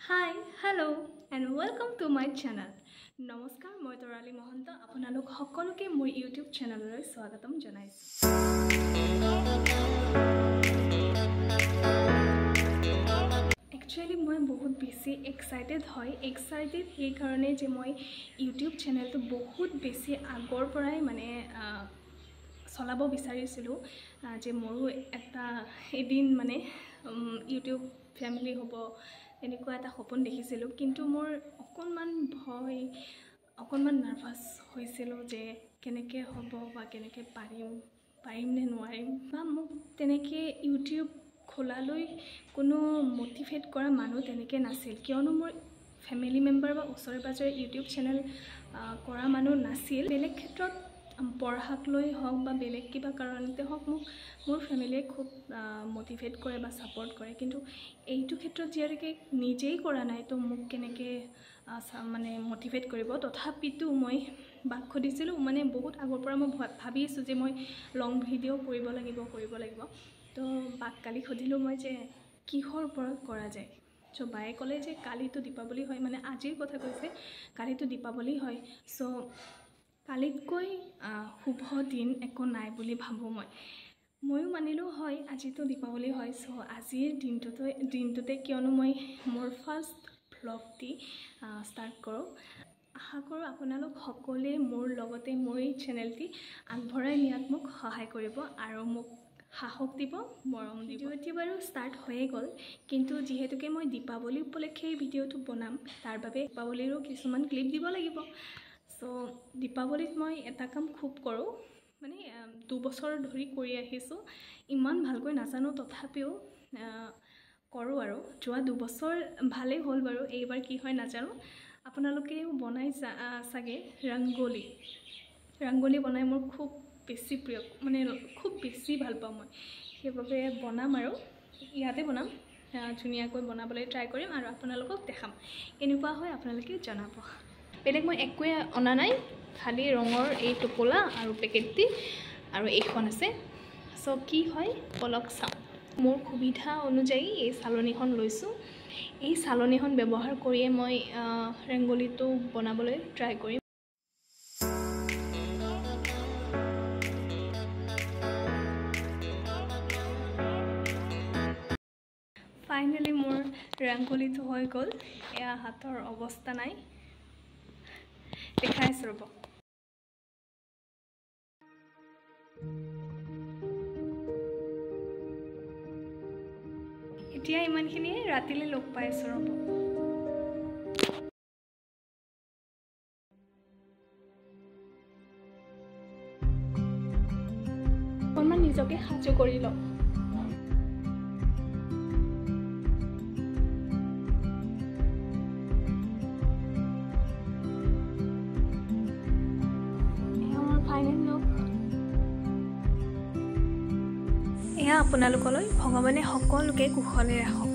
Hi hello and welcome to my channel. নমস্কাৰ, মই তৰালী মহন্ত, আপোনালোক সকলোকে মোৰ ইউটিউব চেনেললৈ স্বাগতম জনাইছোঁ। একচুৱেলি মই বহুত বেছি এক্সাইটেড হয়, এক্সাইটেড সেইকাৰণে যে মই ইউটিউব চেনেলটো বহুত বেছি আগৰ পৰাই মানে চলাব বিচাৰিছিলোঁ যে মোৰো এটা এদিন মানে ইউটিউব ফেমিলি হ'ব, এনেকুৱা এটা সপোন দেখিছিলোঁ। কিন্তু মোৰ অকণমান ভয়, অকণমান নাৰ্ভাছ হৈছিলোঁ যে কেনেকৈ হ'ব বা কেনেকৈ পাৰিম নে নোৱাৰিম, বা মোক তেনেকৈ ইউটিউব খোলালৈ কোনো মটিভেট কৰা মানুহ তেনেকৈ নাছিল, কিয়নো মোৰ ফেমিলি মেম্বাৰ বা ওচৰে পাঁজৰে ইউটিউব চেনেল কৰা মানুহ নাছিল। বেলেগ ক্ষেত্ৰত পঢ়াক লৈ হওক বা বেলেগ কিবা কাৰণতে হওক মোক মোৰ ফেমিলিয়ে খুব মটিভেট কৰে বা ছাপৰ্ট কৰে, কিন্তু এইটো ক্ষেত্ৰত যিহেতুকে নিজেই কৰা নাই তো মোক কেনেকৈ মানে মটিভেট কৰিব। তথাপিতো মই বাক সুধিছিলোঁ, মানে বহুত আগৰ পৰা মই ভাবি আছোঁ যে মই লং ভিডিঅ' কৰিব লাগিব। তো বাক কালি সুধিলোঁ মই যে কিহৰ ওপৰত কৰা যায়। চ' বায়ে ক'লে যে কালিতো দীপাৱলী হয়, মানে আজিৰ কথা কৈছে, কালিতো দীপাৱলী হয়, চ' কালিতকৈ শুভ দিন একো নাই বুলি ভাবোঁ মই। ময়ো মানিলোঁ হয় আজিতো দীপাৱলী হয়, চ' আজিৰ দিনটোতে কিয়নো মই মোৰ ফাৰ্ষ্ট ভ্লগটি ষ্টাৰ্ট কৰোঁ। আশা কৰোঁ আপোনালোক সকলোৱে মোৰ লগতে মোৰ এই চেনেলটি আগবঢ়াই নিয়াত মোক সহায় কৰিব আৰু মোক সাহস দিব, মৰম দিব। ভিডিঅ'টি বাৰু ষ্টাৰ্ট হৈয়ে গ'ল, কিন্তু যিহেতুকে মই দীপাৱলী উপলক্ষে এই ভিডিঅ'টো বনাম, তাৰ বাবে দীপাৱলীৰো কিছুমান ক্লিপ দিব লাগিব। চ' দীপাৱলীত মই এটা কাম খুব কৰোঁ, মানে 2 বছৰ ধৰি কৰি আহিছোঁ, ইমান ভালকৈ নাজানো তথাপিও কৰোঁ আৰু। যোৱা 2 বছৰ ভালেই হ'ল বাৰু, এইবাৰ কি হয় নাজানো। আপোনালোকেও বনাই চাগে ৰংগোলী। ৰংগোলী বনাই মোৰ খুব বেছি প্ৰিয়, মানে খুব বেছি ভাল পাওঁ মই, সেইবাবে বনাম আৰু ইয়াতে বনাম, ধুনীয়াকৈ বনাবলৈ ট্ৰাই কৰিম আৰু আপোনালোকক দেখাম কেনেকুৱা হয়, আপোনালোকে জনাব। বেলেগ মই একোৱে অনা নাই, খালী ৰঙৰ এই টোপোলা আৰু পেকেটটি আৰু এইখন আছে। চ' কি হয় বলক চাওঁ। মোৰ সুবিধা অনুযায়ী এই চালনীখন লৈছোঁ, এই চালনীখন ব্যৱহাৰ কৰিয়ে মই ৰংগোলীটো বনাবলৈ ট্ৰাই কৰিম। ফাইনেলি মোৰ ৰংগোলীটো হৈ গ'ল। এয়া হাতৰ অৱস্থা নাই, দেখাই আছোঁ ৰ'ব। এতিয়া ইমানখিনিয়ে, ৰাতিলৈ লগ পাই আছোঁ ৰ'ব। অকণমান নিজকে সাজু কৰি লওঁ। ফাইনেল লুক এয়া। আপোনালোকলৈ ভগৱানে সকলোকে কুশলে ৰাখক।